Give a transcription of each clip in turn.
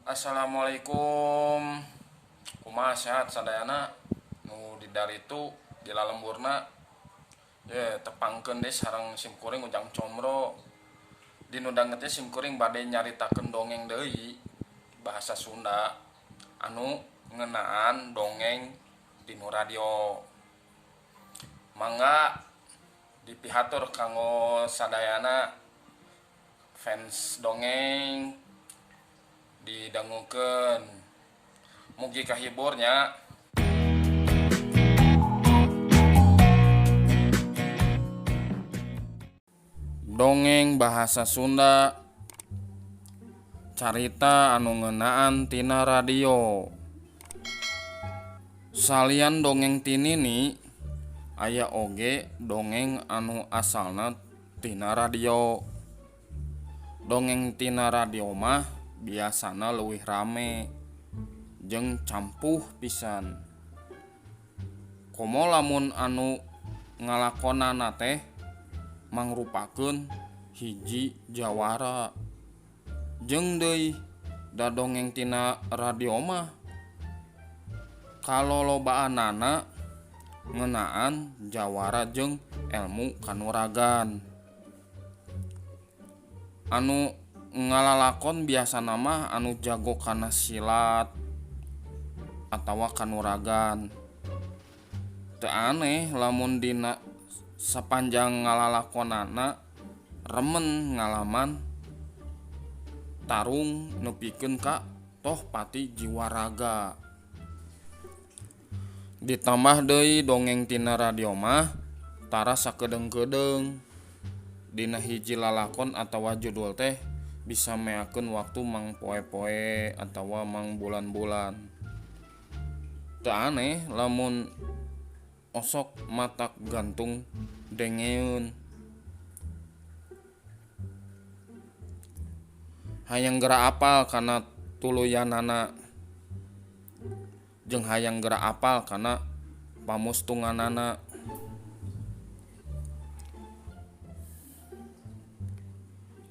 Assalamualaikum. Kumaha sehat sadayana nu di daritu di lalemburna ye tepangkeun deui sareng simkuring Ujang Comro. Dinu danget teh simkuring bade nyaritakeun dongeng deui bahasa Sunda anu ngeunaan dongeng dinu radio. Mangga dipihatur kanggo sadayana fans dongeng didangukeun mugi kahiburnya. Dongeng bahasa Sunda carita anu ngeunaan tina radio. Salian dongeng ti nini aya oge dongeng anu asalna tina radio. Dongeng tina radio mah biasana leuwih rame jeung campuh pisan. Komo lamun anu ngalakonana teh mangrupakeun hiji jawara. Jeung deui da dongeng tina radio mah kalolobaanana ngeunaan jawara jeung elmu kanuragan. Anu ngalalakon biasana mah anu jago kana silat atawa kanuragan. Teu aneh lamun dina sapanjang ngalalakonana remen ngalaman tarung nepikeun ka toh pati jiwa raga. Ditambah deui dongeng tina radio mah tara sakedeung-kedeung. Dina hiji lalakon atawa judul teh bisa meakeun waktu mang poe-poe atawa mang bulan-bulan. Teu aneh lamun osok matak gantung dengeun. Hayang geura apal kana tuluyanana jeung hayang geura apal kana pamustunganana.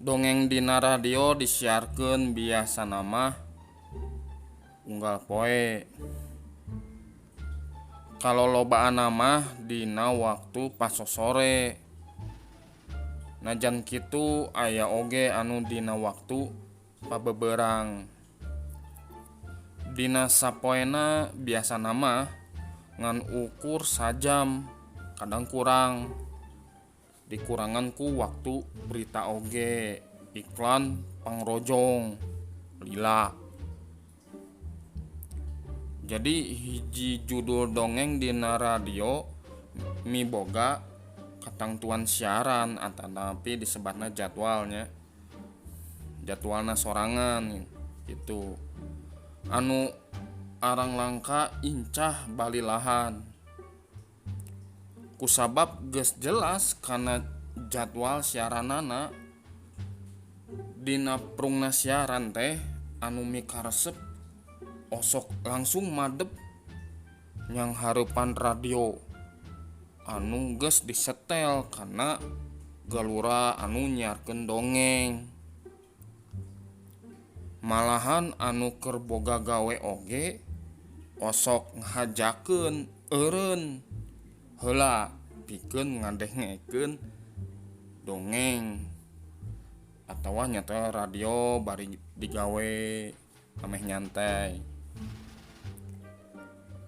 Dongeng dina radio disiarkeun biasana mah unggal poe. Kalolobaanna mah dina waktu pasosore. Najan kitu aya oge anu dina waktu pabeberang. Dina sapoena biasana mah ngan ukur sajam, kadang kurang. Dikurangan ku waktu berita oge, iklan pangrojong, lila. Jadi hiji judul dongeng dina radio miboga katangtuan siaran atanapi disebatna jadwalnya. Jadwalna sorangan gitu. Anu arang langka incah balilahan. Kusabab geus jelas kana jadwal siaranana. Dina prungna siaran teh anu mikaresep osok langsung madep nyang hareupan radio anu geus disetel kana galura anu nyiarkeun dongeng. Malahan anu keur boga gawe oge osok ngahajakeun eureun heula pikeun ngadengekeun dongeng atawa nyetel radio bari digawe ameh nyantai.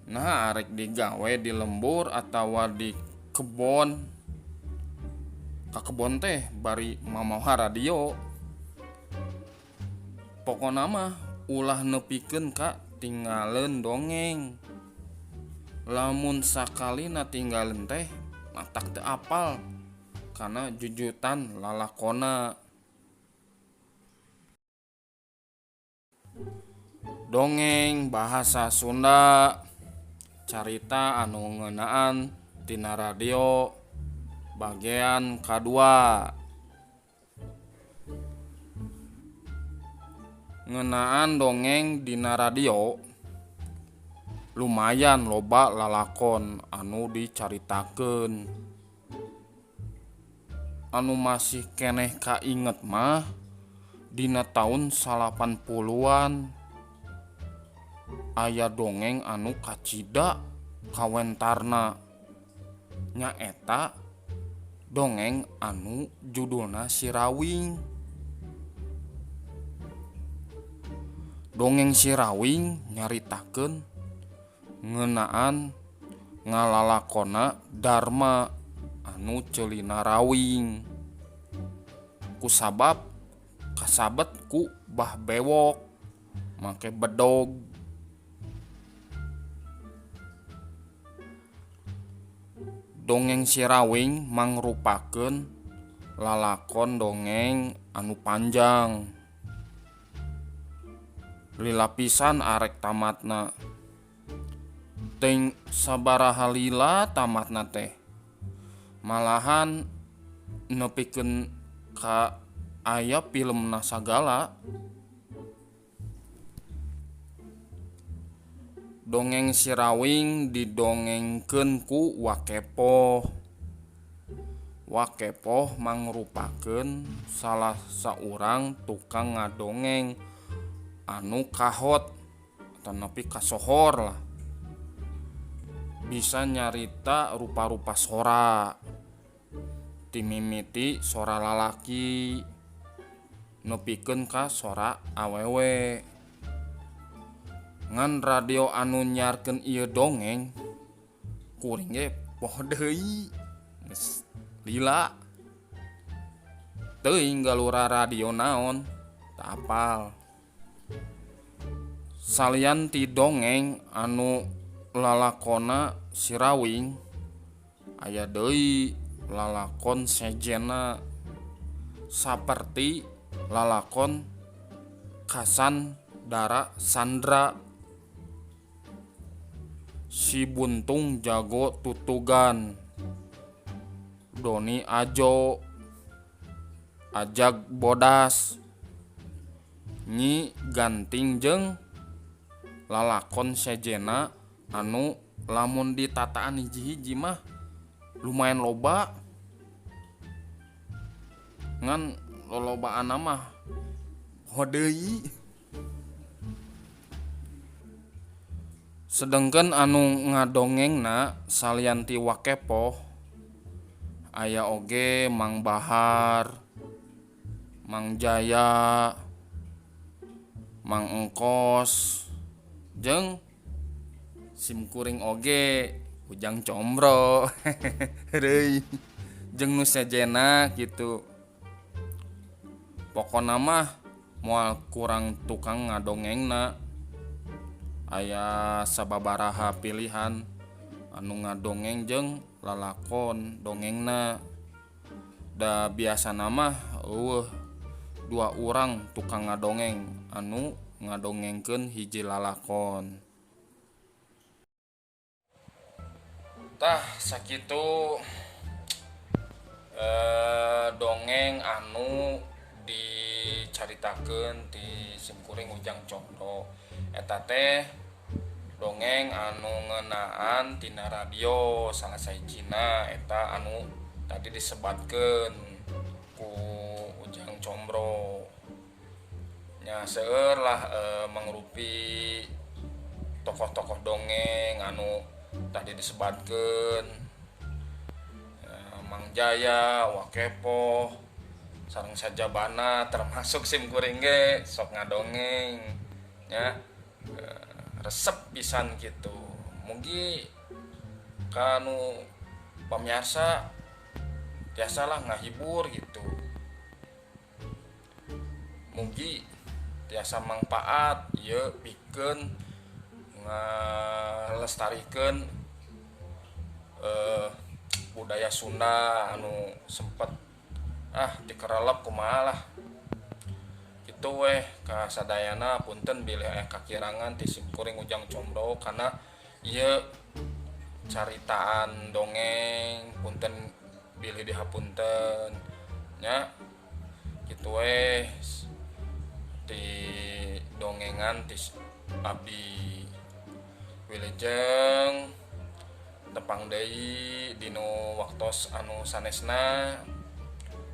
Nah arek digawe di lembur atawa di kebon, ka kebon teh bari mamawa radio. Pokona mah ulah nepikeun ka tingaleun dongeng. Lamun sakalina tinggalin teh matak teu apal kana jujutan lalakona. Dongeng bahasa Sunda carita anu ngeunaan tina radio bagian kadua. Ngeunaan dongeng dina radio lumayan loba lalakon anu dicaritakeun. Anu masih keneh kainget mah dina taun 80-an. Aya dongeng anu kacida kawentarna, nyaeta dongeng anu judulna Sirawing. Dongeng Sirawing nyaritakeun ngeunaan ngalalakona Darma anu ceulina rawing kusabab kasabet ku Bah Bewok make bedog. Dongeng Sirawing mangrupakeun lalakon dongeng anu panjang, lila pisan arek tamatna. Teuing sabaraha lila tamatna teh, malahan nepikeun ka aya filmna sagala. Dongeng Sirawing didongengkeun ku Wakepoh. Wakepoh mangrupakeun salah saurang tukang ngadongeng anu kahot atanapi kasohor lah. Bisa nyarita rupa-rupa sora, ti mimiti sora lalaki nepikeun ka sora awewe. Ngan radio anu nyiarkeun ieu dongeng kuring ge poho deui, geus lila. Teuing galura radio naon, teu apal. Salian ti dongeng anu lalakona Sirawing, aya deui lalakon sejenna saperti lalakon Kasan Dara Sandra, Si Buntung Jago Tutugan, Doni Ajo, Ajag Bodas, Nyi Ganting jeung lalakon sejenna anu lamun ditataan hiji-hiji mah lumayan loba, ngan lolobaan mah poho deui. Sedengkeun anu ngadongengna salian ti Wakepoh aya oge Mang Bahar, Mang Jaya, Mang Engkos, jeung simkuring oge Ujang Combro. Heureuy jeung nu sejenna kitu. Pokona mah moal kurang tukang ngadongengna. Aya sababaraha pilihan anu ngadongeng jeung lalakon dongengna. Da biasana mah eueuh dua urang tukang ngadongeng anu ngadongengkeun hiji lalakon. Tah sakitu dongeng anu dicaritakeun ti simkuring Ujang Combro. Eta teh dongeng anu ngeunaan tina radio salah sahijina eta anu tadi disebatkeun ku Ujang Combro. Nya seueur lah mangrupi tokoh-tokoh dongeng anu tadi disebatkeun, Mang Jaya, Wakepoh, sareng sajabana termasuk simkuring ge sok ngadongeng nya, resep pisan kitu. Mugi kanu pamiarsa tiasalah ngahibur gitu. Mugi tiasa mangpaat ieu pikeun ngalestarikeun budaya Sunda anu sempet dikerelep kumaha lah. Kitu weh ka sadayana, punten bilih aya kakirangan ti simkuring Ujang Combro kana ieu caritaan dongeng, punten bilih dihapunten nya. Kitu weh ti dongengan ti abdi. Wilujeng tepang deui dinu waktos anu sanesna.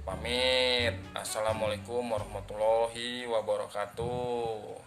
Pamit. Assalamualaikum warahmatullahi wabarakatuh.